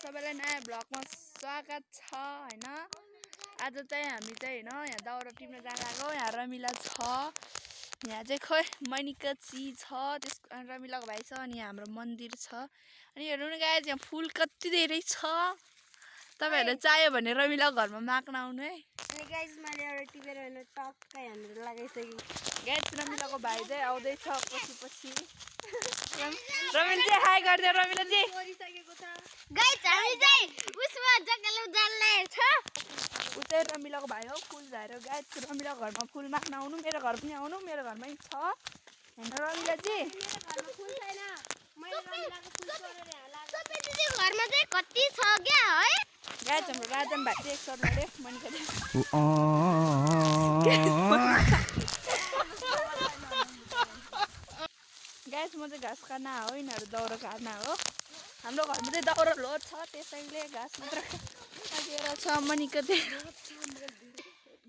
सबैलाई नयाँ ब्लगमा स्वागत छ हैन। आज चाहिँ हामी चाहिँ हैन यहाँ दाउरा टिप्न जान लाग्यो। यहाँ रमिला छ, यहाँ चाहिँ खोइ मनिका ची छ, त्यस रमिलाको भाइ छ, अनि हाम्रो मन्दिर छ। अनि हेर्नु न गाइस, यहाँ फुल कति धेरै छ। तपाईहरुले चाहियो भने रमिलाको घरमा माग्न आउनु है। अनि गाइस मैले एउटा टिपेर हैन टक्कै हानेर लगाइसके। गाइस रमिलाको भाइ चाहिँ आउँदै छ पछि। रमिला चाहिँ हाई गर्दै रमिला जी। गाइस हामी चाहिँ उसमा जग्गाले जान्ने छ। उ चाहिँ रमिलाको भाइ हो, फुल झार्यो गाइस। रमिलाको घरमा फुल माग्न आउनु, मेरो घर पनि आउनु, मेरो घरमै छ हैन रमिला जी। मेरो घरमा फुल छैन, मैले रमिलाको फुल चोरेर यहाँ लाग्यो। सबै दिदीको घरमा चाहिँ कति छ क्या है गाइस। हाम्रो राजन भाइ चाहिँ एक सर्ट लड्यो मनिका जी। गाइस म चाहिँ घाँस काट्न हो, यिनीहरू दाउरा काट्न हो। हाम्रो घरमा चाहिँ दाउरा लोड छ, त्यसैले घाँस मात्र काटेर छ। मनिका चाहिँ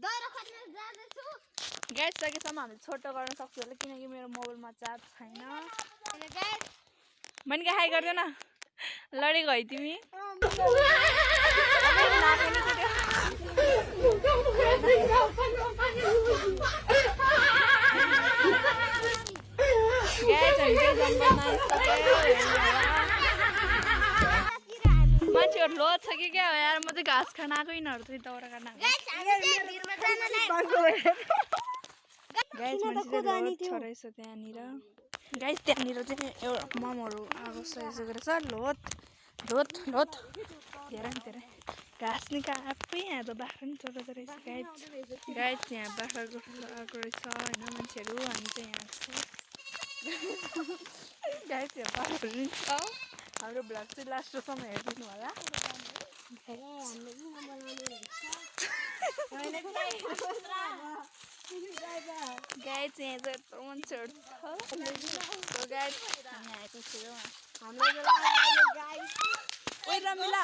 दाउरा खोज्न जाँदैछु। गाइस सकेसम्म हामीले छोटो गर्न सक्छौँ होला, किनकि मेरो मोबाइलमा चार्ज छैन। हैन गाइस मनिका हाई गर्दैन, लडेको है तिमी। मान्छेहरू लोड छ कि क्या हो यार। म चाहिँ घाँस खान आएको, यिनीहरू चाहिँ दाउरा काट्न आएको। गाइस हामी चाहिँ भिरमा जानलाई गाइस मान्छे लोड छ रहेछ त्यहाँनिर। गाइस त्यहाँनिर चाहिँ एउटा ममहरू आएको रहेछ लोड धेरै घाँस निकाल्दै। यहाँ त बाख्रा पनि चोर्दो रहेछ गाइस। यहाँ बाख्रा आएको रहेछ होइन मान्छेहरू। हामी चाहिँ यहाँ छ गाइस, यहाँ बाख्राहरू पनि छ। हाम्रो भ्लग चाहिँ लास्टसम्म हेरिदिनु होला। गाइस यहाँ चाहिँ यत्रो मान्छेहरू छ। गाइस हामी आइपुग्छौँ। ओइ रमिला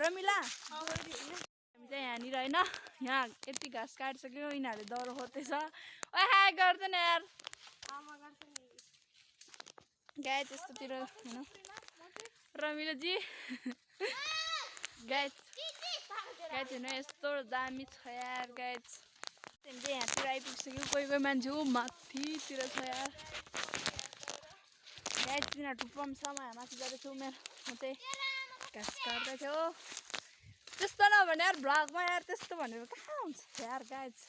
हामी चाहिँ यहाँनिर होइन, यहाँ यति घाँस काटिसक्यो, यिनीहरूले दाउरा खोज्दैछ। ओइ हाई गर्दैन यार गाइस यस्तोतिर होइन रमिला जी। गाइस होइन यस्तो दामी छ यार गाइस। हामी चाहिँ यहाँतिर आइपुगिसक्यो। कोही मान्छे माथितिर छ यार गाइस। तिनीहरू टुप्पोमा छ, म यहाँ माथि जाँदैछु। म चाहिँ घाँस काट्दै थियो। त्यस्तो नभने यार भ्लगमा यार, त्यस्तो भनेर कहाँ हुन्छ यार गाइस।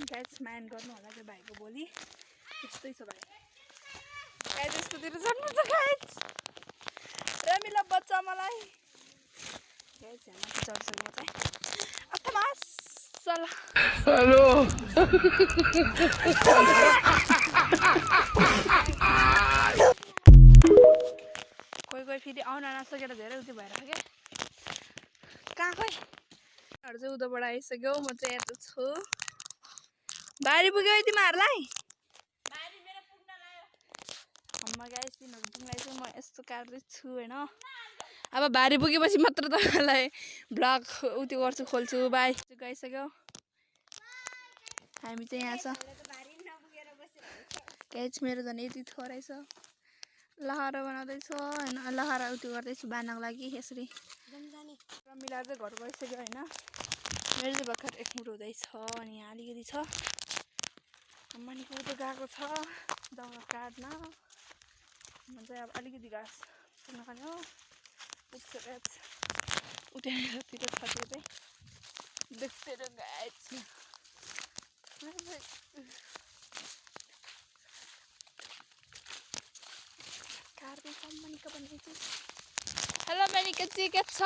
गाइस माइन्ड गर्नु होला त्यो भाइको बोली, त्यस्तै छ भाइ। गाइस यस्तोतिर जानु छ गाइस। रमिला बच्चा मलाई गाइस यहाँ माथि चढिसक्यो म चाहिँ। हेलो कोही फेरि आउन नसकेर धेरै उति भएर क्या। कहाँ खोइ अरू चाहिँ उताबाट आइसक्यो। म चाहिँ यता छु। बारी पुग्यो है तिमीहरूलाई? अम्मा गाइस तिनीहरू पुग्दैछु, म यस्तो काट्दैछु होइन। अब बारी पुगेपछि मात्र तपाईँलाई भ्लग उति गर्छु, खोल्छु। बाई गइसक्यो। हामी चाहिँ यहाँ छ गाइस। मेरो झन् यति थो रहेछ। लहरा बनाउँदैछु होइन, लहरा उति गर्दैछु बाँध्नको लागि यसरी। रमिला चाहिँ घर गइसक्यो होइन। मेरो चाहिँ भर्खर एक मुठो हुँदैछ, अनि यहाँ अलिकति छ। मनिको उता गएको छ दाउरा काट्न। म चाहिँ अब अलिकति घाँस खाने हो। पुग्छ गाइस उठातिर छ त्यो चाहिँ देख्दै गाइस। काट्दैछ मनिका बनाइछु। हेलो मनिका चाहिँ के छ?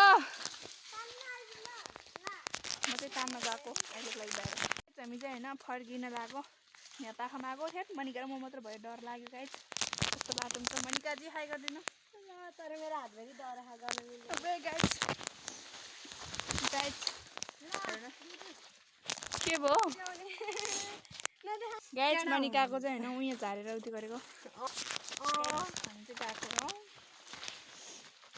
म चाहिँ तान्न गएको अहिलेको लागि बाहिर। हामी चाहिँ होइन फर्किन लाग्यो। यहाँ पाखामा आएको थियो मनिका र म मात्र भयो। डर लाग्यो गाइस। कस्तो बाटो छ। मनिका जी हाई गरिदिनु। तर मेरो हातभरि दाउरा गर्न मिल्दैन गाइस। के भयो गाइस? मनिकाको चाहिँ होइन उयो झारेर उति गरेको। हामी चाहिँ गएको हो।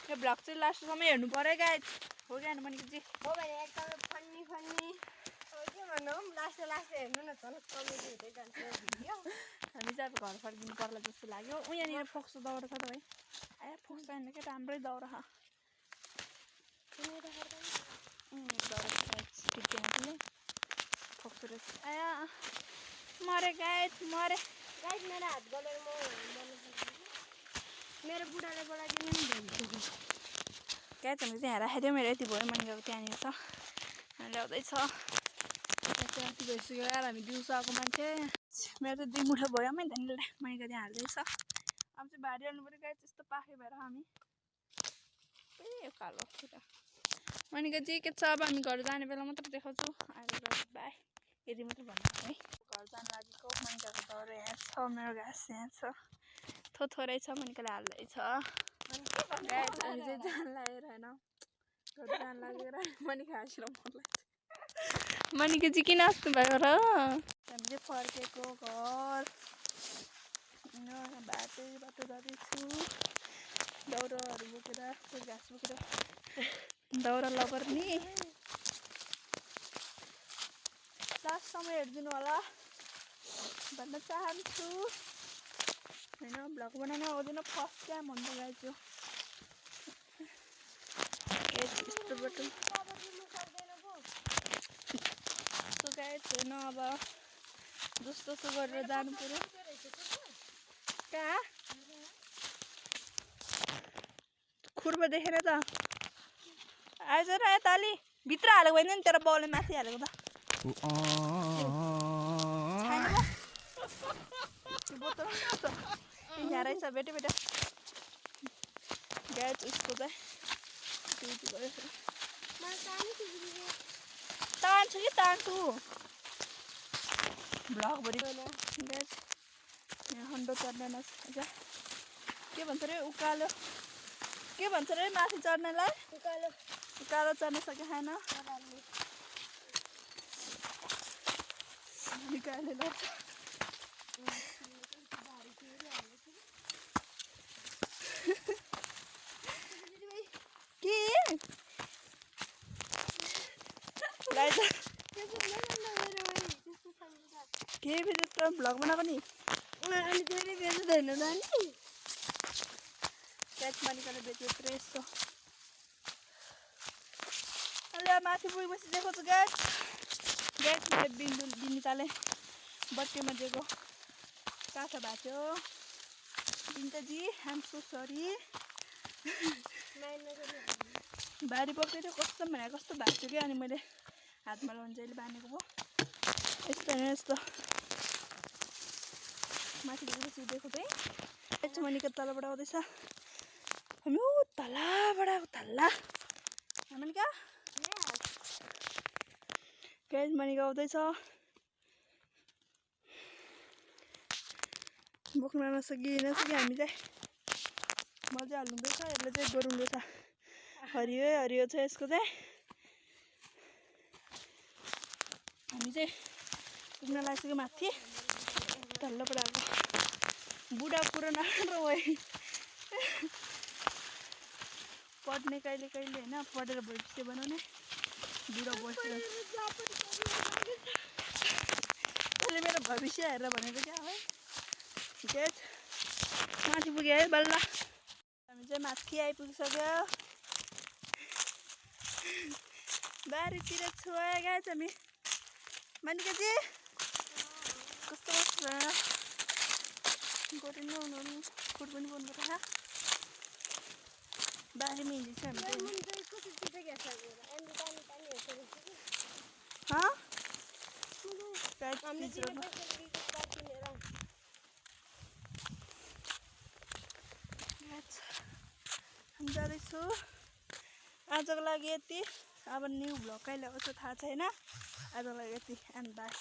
यो भ्लग चाहिँ लास्टसम्म हेर्नु पर्यो गाइस। हो क्या मनिका जी? हो भने एकदमै फन्नी हामी चाहिँ अब घर फर्किनु पर्ला जस्तो लाग्यो यहाँनिर फोक्सो दाउरा छ त भाइ ए फोक्सो होइन क्या राम्रै दाउरा फोक्सो रहेछ आया मरे गाइस मरे मेरो हात गलेर म मेरो बुढाले बोलाइदिनु नि क्या त हामीले यहाँ राखेको थियो मेरो यति भयो मन गएको त्यहाँनिर छ ल्याउँदैछ राति भइसक्यो यार हामी दिउँसो आएको मान्छे मेरो त 2 मुठा भयो मैले त्यहाँनिर मैले त्यहाँ हाल्दैछ अब चाहिँ भारी हाल्नु पऱ्यो गाई त्यस्तो पाखे भएर हामी ए कालो खुट्टा मनिका चाहिँ के छ अब हामी घर जाने बेला मात्र देखाउँछु अहिले बाई यति मात्र भन्नु है घर जानु लागेको मनिकाको दौरा यहाँ छ मेरो घाँस यहाँ छ थोरै छ मनिकाले हाल्दैछ गाई हामी चाहिँ जान लागेर होइन घर जान लागेर मनिका हाँसेर मन लाग्छ मनिका चाहिँ किन हाँस्नु भयो र हामी चाहिँ फर्केको घर बाटो जाँदैछु दाउराहरू बोकेर घाँस बोकेर दाउरा लपर्ने लास्टसम्म हेरिदिनु होला भन्न चाहन्छु होइन भ्लग बनाउन आउँदैन फर्स्ट टाइम हुन्छ गाइजु यस्तो बाटो सो गाइज होइन अब जस्तो गरेर जानु पर्यो कहाँ खुर्बा देखेर त आइज र यता अलि भित्र हालेको होइन नि तेरो बाउले माथि हालेको त बोतल यहाँ रहेछ बेटे ग्यास उसको चाहिँ तान्छु कि तान्छु भ्लगभरि ग्यास यहाँ हन्डो चढ्दैन के भन्छ रे उकालो के भन्छ रे माथि चढ्नलाई उकालो चढ्न सके छैन निकाले लाग्छ के के फेरि त भ्लग बनाएको नि अनि फेरि बेच्दैन जाने क्याच मनिकाले बेच्यो यस्तो अहिले माथि पुगेपछि देखाउँछु ग्यास मैले बिनिताले बट्टीमा दिएको काठा भएको थियो बिनिताजी आइएम सो सरी भारी पक्कै थियो कस्तो भनेर कस्तो भएको थियो कि अनि मैले हातमा लन्जाइले बाँधेको भयो यस्तो माथि पुगेपछि देखाउँछु है क्याच मनिका तलबाट आउँदैछ हामी तलबाट आएको तल्ला मनिका क्याच मनिका आउँदैछ बोक्न नसकी हामी चाहिँ मजा हाल्नुहुँदैछ यसले चाहिँ गरुङ्गो छ हरियो छ यसको चाहिँ हामी चाहिँ पुग्न लागिसक्यो माथि तल्लोबाट आएको बुढा पुरो नराम्रो भयो पढ्ने कहिले होइन पढेर भविष्य बनाउने बुढो बसेर अहिले मेरो भविष्य हेरेर भनेको क्या है गेट माथि पुग्यो है बल्ल हामी चाहिँ माथि आइपुगिसक्यो बारीतिर छोया गएछ हामी मनिकाजी कस्तो गरिनु हुनु फुट पनि बन्द पर्छ बारीमा हिँड्दैछ हामी जाँदैछु आजको लागि यति अब न्यू भ्लग कहिले आउँछ थाहा छैन आजको लागि यति एन्ड बाई